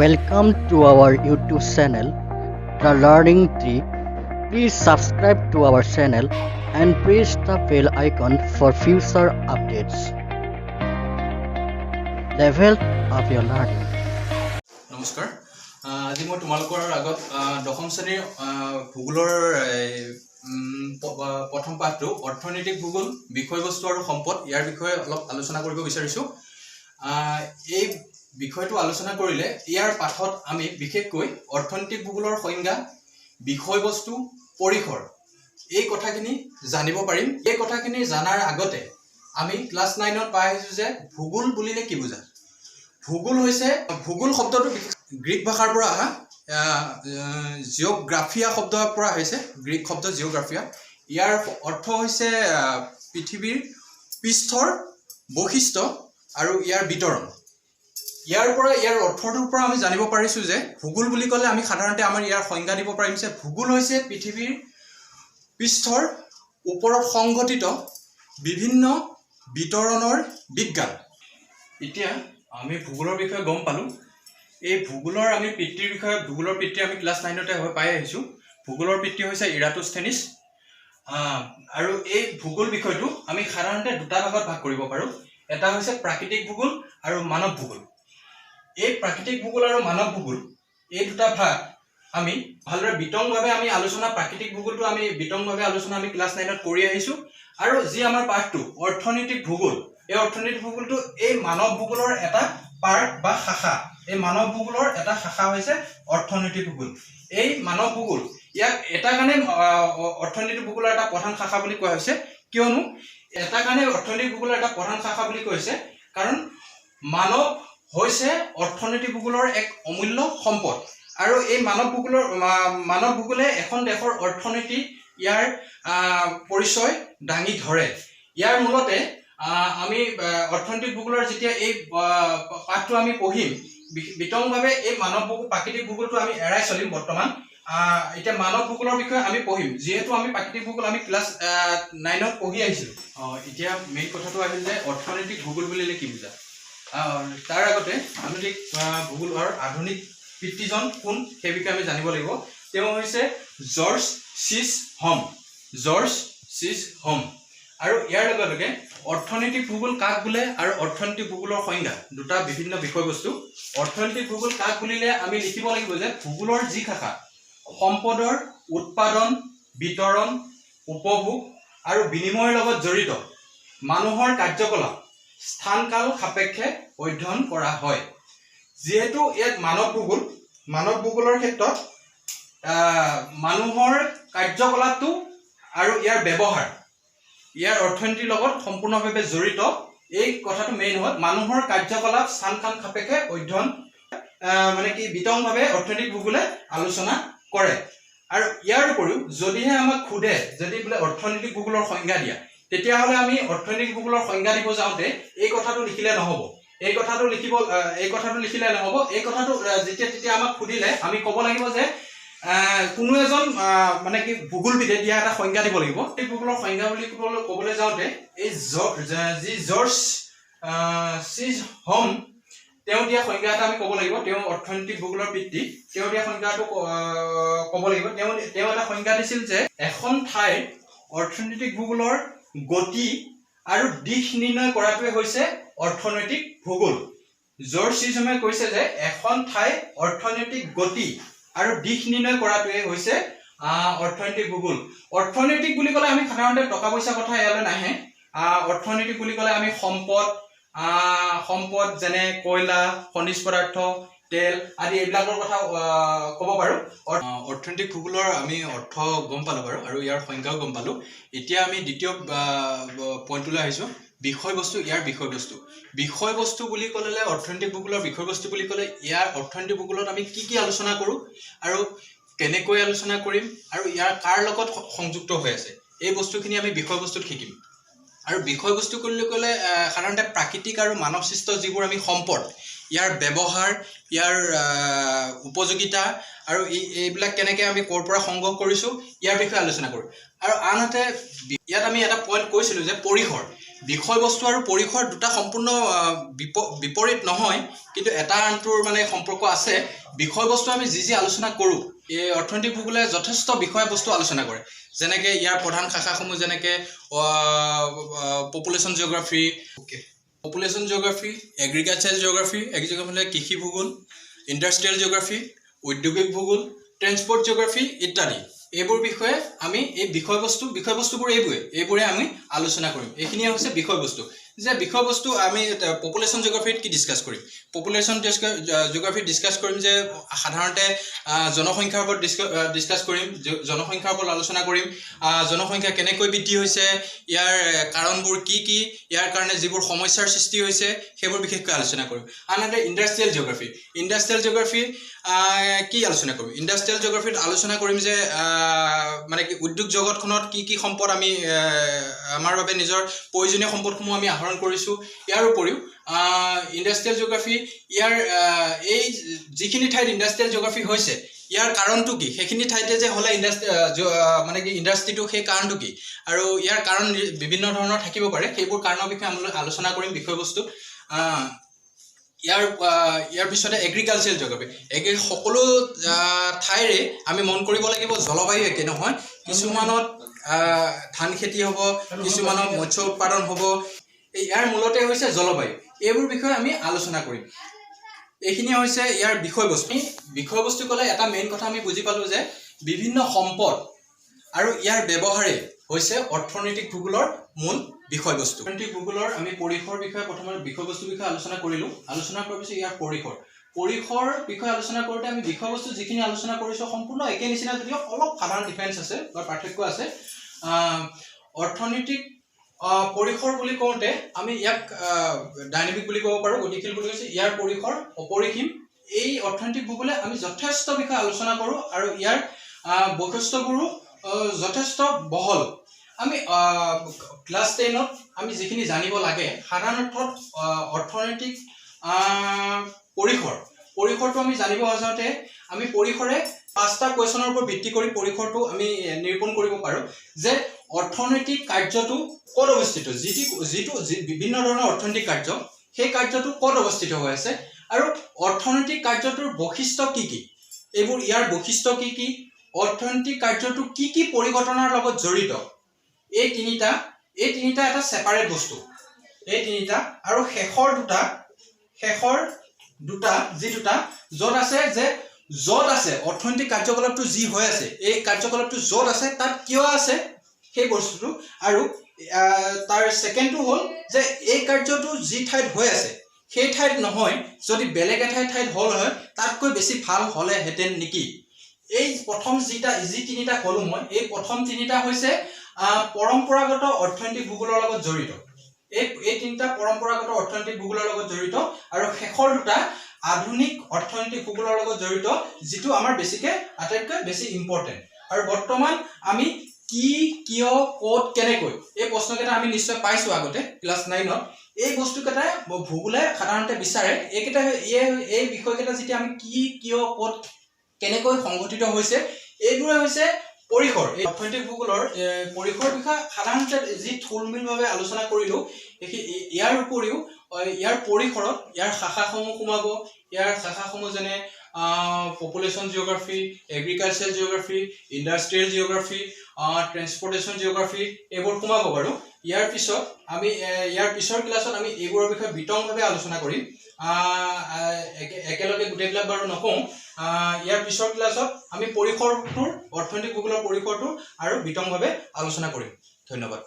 Welcome to our YouTube channel, The Learning Tree. Please subscribe to our channel and press the bell icon for future updates. Level up your learning. নমস্কাৰ। আজি মই তোমালোকৰ আগত দশম শ্ৰেণীৰ ভূগোলৰ এই, প্ৰথম পাঠটো অৰ্থনৈতিক ভূগোল, বিষয়বস্তু আৰু সম্পদ, ইয়াৰ বিষয়ে অলপ আলোচনা কৰিব বিচাৰিছোঁ। এই বিষয়টো আলোচনা কৰিলে ইয়াৰ পাঠত আমি বিশেষকৈ অৰ্থনৈতিক ভূগোলৰ সংজ্ঞা, বিষয়বস্তু, পৰিসৰ, এই কথাখিনি জানিব পাৰিম। এই কথাখিনি জনাৰ আগতে আমি ক্লাছ 9ত পাই আহিছোঁ যে ভূগোল বুলিলে কি বুজা। ভূগোল হৈছে, ভূগোল শব্দটো গ্ৰীক ভাষাৰ পৰা অহা জিঅ'গ্ৰাফিয়া শব্দৰ পৰা আহিছে, গ্ৰীক শব্দ জিঅ'গ্ৰাফিয়া। ইয়াৰ অৰ্থ হৈছে পৃথিৱীৰ পৃষ্ঠৰ বৈশিষ্ট্য আৰু ইয়াৰ বিতৰণ। ইয়াৰ পৰা, ইয়াৰ অৰ্থটোৰ পৰা আমি জানিব পাৰিছোঁ যে ভূগোল বুলি ক'লে আমি সাধাৰণতে আমাৰ ইয়াৰ সংজ্ঞা দিব পাৰিম যে ভূগোল হৈছে পৃথিৱীৰ পৃষ্ঠৰ ওপৰত সংঘটিত বিভিন্ন বিতৰণৰ বিজ্ঞান। এতিয়া আমি ভূগোলৰ বিষয়ে গম পালোঁ। এই ভূগোলৰ আমি পিতৃৰ বিষয়ে, ভূগোলৰ পিতৃ আমি ক্লাছ 9তে হৈ পাই আহিছোঁ। ভূগোলৰ পিতৃ হৈছে ইৰাটোস্থেনিছ। আৰু এই ভূগোল বিষয়টো আমি সাধাৰণতে দুটা ভাগত ভাগ কৰিব পাৰোঁ। এটা হৈছে প্ৰাকৃতিক ভূগোল আৰু মানৱ ভূগোল। এই প্ৰাকৃতিক ভূগোল আৰু মানৱ ভূগোল, এই দুটা ভাগ আমি ভালদৰে বিতংভাৱে আমি আলোচনা, প্ৰাকৃতিক ভূগোলটো আমি বিতংভাৱে আলোচনা আমি ক্লাছ 9ত কৰি আহিছোঁ। আৰু যি আমাৰ পাঠটো অৰ্থনৈতিক ভূগোল, এই অৰ্থনৈতিক ভূগোলটো এই মানৱ ভূগোলৰ এটা পাৰ্ট বা শাখা। এই মানৱ ভূগোলৰ এটা শাখা হৈছে অৰ্থনৈতিক ভূগোল। এই মানৱ ভূগোল, ইয়াক এটা কাৰণে অৰ্থনৈতিক ভূগোলৰ এটা প্ৰধান শাখা বুলি কোৱা হৈছে, কিয়নো এটা কাৰণে অৰ্থনৈতিক ভূগোলৰ এটা প্ৰধান শাখা বুলি কৈছে, কাৰণ মানৱ হৈছে অৰ্থনৈতিক ভূগোলৰ এক অমূল্য সম্পদ। আৰু এই মানৱ ভূগোলে এখন দেশৰ অৰ্থনীতি, ইয়াৰ পৰিচয় দাঙি ধৰে। ইয়াৰ মূলতে আমি অৰ্থনৈতিক ভূগোলৰ যেতিয়া এই পাঠটো আমি পঢ়িম বিতংভাৱে, এই মানৱ ভূগোল, প্ৰাকৃতিক ভূগোলটো আমি এৰাই চলিম বৰ্তমান। এতিয়া মানৱ ভূগোলৰ বিষয়ে আমি পঢ়িম, যিহেতু আমি প্ৰাকৃতিক ভূগোল আমি ক্লাছ 9ত পঢ়ি আহিছিলোঁ। এতিয়া মেইন কথাটো আহিল যে অৰ্থনৈতিক ভূগোল বুলিলে কি বুজা। তাৰ আগতে আধুনিক ভূগোলৰ আধুনিক পিতৃজন কোন, সেই বিষয়ে আমি জানিব লাগিব। তেওঁ হৈছে জৰ্জ চিছ হম, জৰ্জ চিছ হম। আৰু ইয়াৰ লগে লগে অৰ্থনৈতিক ভূগোল কাক বোলে আৰু অৰ্থনৈতিক ভূগোলৰ সংজ্ঞা দুটা বিভিন্ন বিষয়বস্তু। অৰ্থনৈতিক ভূগোল কাক বুলিলে আমি লিখিব লাগিব যে ভূগোলৰ যি শাখা সম্পদৰ উৎপাদন, বিতৰণ, উপভোগ আৰু বিনিময়ৰ লগত জড়িত মানুহৰ কাৰ্যকলাপ স্থান কাল সাপেক্ষে অধ্যয়ন কৰা হয়। যিহেতু ইয়াত মানৱ ভূগোল, মানৱ ভূগোলৰ ক্ষেত্ৰত মানুহৰ কাৰ্যকলাপটো আৰু ইয়াৰ ব্যৱহাৰ ইয়াৰ অৰ্থনীতিৰ লগত সম্পূৰ্ণভাৱে জড়িত। এই কথাটো মেইন হ'ল মানুহৰ কাৰ্যকলাপ স্থান কাল সাপেক্ষে অধ্যয়ন, মানে কি, বিতংভাৱে অৰ্থনৈতিক ভূগোলে আলোচনা কৰে। আৰু ইয়াৰ উপৰিও যদিহে আমাক সোধে, যদি বোলে অৰ্থনৈতিক ভূগোলৰ সংজ্ঞা দিয়া, তেতিয়াহ'লে আমি অৰ্থনৈতিক ভূগোলৰ সংজ্ঞা দিব যাওঁতে এই কথাটো লিখিলে নহ'ব। এই কথাটো লিখিলে নহ'ব। এই কথাটো যেতিয়া তেতিয়া আমাক সুধিলে আমি ক'ব লাগিব যে কোনো এজন মানে কি, ভূগোলবিদে দিয়া এটা সংজ্ঞা দিব লাগিব। এই ভূগোলৰ সংজ্ঞা বুলি ক'বলৈ যাওঁতে এই যি জৰ্জ চিজ হম, তেওঁ দিয়া সংজ্ঞা এটা আমি ক'ব লাগিব। তেওঁ অৰ্থনৈতিক ভূগোলৰ পিতৃ। তেওঁ দিয়া সংজ্ঞাটো ক'ব লাগিব। তেওঁ এটা সংজ্ঞা দিছিল যে এখন ঠাইৰ অৰ্থনৈতিক ভূগোলৰ গতি আৰু দিশ নিৰ্ণয় কৰাটোৱে হৈছে অৰ্থনৈতিক ভূগোল। জৰ্জ চিজমে কৈছে যে এখন ঠাইৰ অৰ্থনৈতিক গতি আৰু দিশ নিৰ্ণয় কৰাটোৱে হৈছে অৰ্থনৈতিক ভূগোল। অৰ্থনৈতিক বুলি ক'লে আমি সাধাৰণতে টকা পইচা কথা ইয়ালৈ নাহে। অৰ্থনৈতিক বুলি ক'লে আমি সম্পদ যেনে কয়লা, খনিজ পদাৰ্থ, তেল আদি এইবিলাকৰ কথা ক'ব পাৰোঁ। অৰ্থনৈতিক ভূগোলৰ আমি অৰ্থ গম পালোঁ বাৰু আৰু ইয়াৰ সংজ্ঞাও গম পালোঁ। এতিয়া আমি দ্বিতীয় পইণ্টটোলৈ আহিছোঁ, বিষয়বস্তু। ইয়াৰ বিষয়বস্তু, বিষয়বস্তু বুলি ক'লে, অৰ্থনৈতিক ভূগোলৰ বিষয়বস্তু বুলি ক'লে ইয়াৰ অৰ্থনৈতিক ভূগোলত আমি কি কি আলোচনা কৰোঁ আৰু কেনেকৈ আলোচনা কৰিম আৰু ইয়াৰ কাৰ লগত সংযুক্ত হৈ আছে, এই বস্তুখিনি আমি বিষয়বস্তুত শিকিম। আৰু বিষয়বস্তু বুলি ক'লে সাধাৰণতে প্ৰাকৃতিক আৰু মানৱসৃষ্ট যিবোৰ আমি সম্পদ, ইয়াৰ ব্যৱহাৰ, ইয়াৰ উপযোগিতা আৰু এইবিলাক কেনেকৈ আমি ক'ৰ পৰা সংগ্ৰহ কৰিছোঁ, ইয়াৰ বিষয়ে আলোচনা কৰোঁ। আৰু আনহাতে ইয়াত আমি এটা পইণ্ট কৈছিলোঁ যে পৰিসৰ, বিষয়বস্তু আৰু পৰিসৰ দুটা সম্পূৰ্ণ বিপৰীত নহয়, কিন্তু এটা আনটোৰ মানে সম্পৰ্ক আছে। বিষয়বস্তু আমি যি যি আলোচনা কৰোঁ, এই অৰ্থনৈতিক ভূগোলে যথেষ্ট বিষয়বস্তু আলোচনা কৰে। যেনেকৈ ইয়াৰ প্ৰধান শাখাসমূহ যেনেকৈ population geography, population geography, agriculture geography, agriculture কৃষি ভূগোল, ইণ্ডাষ্ট্ৰিয়েল জিঅ'গ্ৰাফী, ঔদ্যোগিক ভূগোল, ট্ৰেন্সপৰ্ট জিঅ'গ্ৰাফী ইত্যাদি। এইবোৰ বিষয়ে আমি এই বিষয়বস্তুবোৰ এইবোৰে আমি আলোচনা কৰিম। এইখিনিয়ে হৈছে বিষয়বস্তু। যে বিষয়বস্তু আমি পপুলেশ্যন জিঅ'গ্ৰাফীত কি ডিছকাছ কৰিম? পপুলেশ্যন জিঅ'গ্ৰাফীত ডিছকাছ কৰিম যে সাধাৰণতে জনসংখ্যাৰ ওপৰত ডিছকাছ কৰিম, জনসংখ্যাৰ ওপৰত আলোচনা কৰিম। জনসংখ্যা কেনেকৈ বৃদ্ধি হৈছে, ইয়াৰ কাৰণবোৰ কি কি, ইয়াৰ কাৰণে যিবোৰ সমস্যাৰ সৃষ্টি হৈছে সেইবোৰ বিশেষকৈ আলোচনা কৰিম। আনহাতে ইণ্ডাষ্ট্ৰিয়েল জিঅ'গ্ৰাফী, ইণ্ডাষ্ট্ৰিয়েল জিঅ'গ্ৰাফী কি আলোচনা কৰিম? ইণ্ডাষ্ট্ৰিয়েল জিঅ'গ্ৰাফীত আলোচনা কৰিম যে মানে কি উদ্যোগ জগতখনত কি কি সম্পদ আমি আমাৰ বাবে নিজৰ প্ৰয়োজনীয় সম্পদসমূহ আমি আহৰণ কৰিছোঁ। ইয়াৰ উপৰিও ইণ্ডাষ্ট্ৰিয়েল জিঅ'গ্ৰাফী ইয়াৰ এই যিখিনি ঠাইত ইণ্ডাষ্ট্ৰিয়েল জিঅ'গ্ৰাফী হৈছে ইয়াৰ কাৰণটো কি, সেইখিনি ঠাইতে যে হ'লে ইণ্ডাষ্ট্ৰি মানে কি ইণ্ডাষ্ট্ৰিটো সেই কাৰণটো কি, আৰু ইয়াৰ কাৰণ বিভিন্ন ধৰণৰ থাকিব পাৰে, সেইবোৰ কাৰণৰ বিষয়ে আমি আলোচনা কৰিম বিষয়বস্তুত। ইয়াৰ পিছতে এগ্ৰিকালচাৰেল জিঅ'গ্ৰাফী। সকলো ঠাইৰে আমি মন কৰিব লাগিব জলবায়ু একে নহয়, কিছুমানত ধান খেতি হ'ব, কিছুমানত মৎস্য উৎপাদন হ'ব। ইয়াৰ মূলতে হৈছে জলবায়ু। এইবোৰ বিষয়ে আমি আলোচনা কৰিম। এইখিনি হৈছে ইয়াৰ বিষয়বস্তু। বিষয়বস্তু ক'লে এটা মেইন কথা আমি বুজি পালোঁ যে বিভিন্ন সম্পদ আৰু ইয়াৰ ব্যৱহাৰেই হৈছে অৰ্থনৈতিক ভূগোলৰ মূল বিষয়বস্তু। অৰ্থনৈতিক ভূগোলৰ আমি পৰিসৰ বিষয়ে প্ৰথমে বিষয়বস্তুৰ বিষয়ে আলোচনা কৰিলোঁ। আলোচনা কৰাৰ পিছত ইয়াৰ পৰিসৰ বিষয়ে আলোচনা কৰোঁতে আমি বিষয়বস্তু যিখিনি আলোচনা কৰিছোঁ সম্পূৰ্ণ একে নিচিনা যদিও অলপ সাধাৰণ ডিফাৰেঞ্চ আছে বা পাৰ্থক্য আছে। অৰ্থনৈতিক পৰিসৰ বুলি কওঁতে আমি ইয়াক ডাইনামিক বুলি ক'ব পাৰোঁ, গতিশীল বুলি কৈছোঁ। ইয়াৰ পৰিসৰ অপৰিসীম। এই অৰ্থনৈতিক ভূগোলে আমি যথেষ্ট বিষয়ে আলোচনা কৰোঁ আৰু ইয়াৰ বৈশিষ্ট্যবোৰো যথেষ্ট বহল। আমি ক্লাছ 10ত আমি যিখিনি জানিব লাগে সাধাৰণ অৰ্থত অৰ্থনৈতিক পৰিসৰটো আমি জানিব যাওঁতে আমি পৰিসৰে 5টা কুৱেশ্যনৰ ওপৰত ভিত্তি কৰি পৰিসৰটো আমি নিৰূপণ কৰিব পাৰোঁ যে অৰ্থনৈতিক কাৰ্যটো ক'ত অৱস্থিত, যিটো বিভিন্ন ধৰণৰ অৰ্থনৈতিক কাৰ্য, সেই কাৰ্যটো ক'ত অৱস্থিত হৈ আছে আৰু অৰ্থনৈতিক কাৰ্যটোৰ বৈশিষ্ট্য কি কি, এইবোৰ ইয়াৰ বৈশিষ্ট্য কি কি, অৰ্থনৈতিক কাৰ্যটো কি কি পৰিঘটনাৰ লগত জড়িত, এই তিনিটা এটা ছেপাৰেট বস্তু, এই তিনিটা। আৰু শেষৰ দুটা যি দুটা য'ত আছে যে য'ত আছে অৰ্থনৈতিক কাৰ্যকলাপটো যি হৈ আছে, এই কাৰ্যকলাপটো য'ত আছে তাত কিয় আছে সেই বস্তুটো, আৰু তাৰ ছেকেণ্ডটো হ'ল যে এই কাৰ্যটো যি ঠাইত হৈ আছে সেই ঠাইত নহয় যদি বেলেগ এঠাইত ঠাইত হ'ল হয় তাতকৈ বেছি ভাল হ'লেহেঁতেন নেকি। এই প্ৰথম যি তিনিটা ক'লো মই, এই প্ৰথম তিনিটা হৈছে পৰম্পৰাগত অৰ্থনৈতিক ভূগোলৰ লগত জড়িত। এই তিনিটা পৰম্পৰাগত অৰ্থনৈতিক ভূগোলৰ লগত জড়িত আৰু শেষৰ দুটা আধুনিক অৰ্থনৈতিক ভূগোলৰ লগত জড়িত, যিটো আমাৰ বেছিকে আটাইতকৈ বেছি ইম্পৰ্টেণ্ট। আৰু বৰ্তমান আমি কি, কিয়, ক'ত, কেনেকৈ এই প্ৰশ্নকেইটা আমি নিশ্চয় পাইছোঁ আগতে ক্লাছ 9ত। এই বস্তুকেইটাই ভূগোলে সাধাৰণতে বিচাৰে। এই বিষয়কেইটা যেতিয়া আমি কি, কিয়, ক'ত, কেনেকৈ সংঘটিত হৈছে এইবোৰে হৈছে পৰিসৰ। এই অৰ্থনৈতিক ভূগোলৰ পৰিসৰ বিষয়ে সাধাৰণতে যি থুলমূলভাৱে আলোচনা কৰিলোঁ, ইয়াৰ উপৰিও ইয়াৰ পৰিসৰত ইয়াৰ শাখাসমূহ সোমাব। ইয়াৰ শাখাসমূহ যেনে population geography, agriculture geography, industrial geography, transportation geography এইবোৰ সোমাব বাৰু। ইয়াৰ পিছত আমি ইয়াৰ পিছৰ ক্লাছত আমি এইবোৰৰ বিষয়ে বিতংভাৱে আলোচনা কৰিম। একেলগে গোটেইবিলাক বাৰু নকওঁ। ইয়াৰ পিছৰ ক্লাছত আমি পৰিসৰটোৰ, অৰ্থনৈতিক ভূগোলৰ পৰিসৰটো আৰু বিতংভাৱে আলোচনা কৰিম। ধন্যবাদ।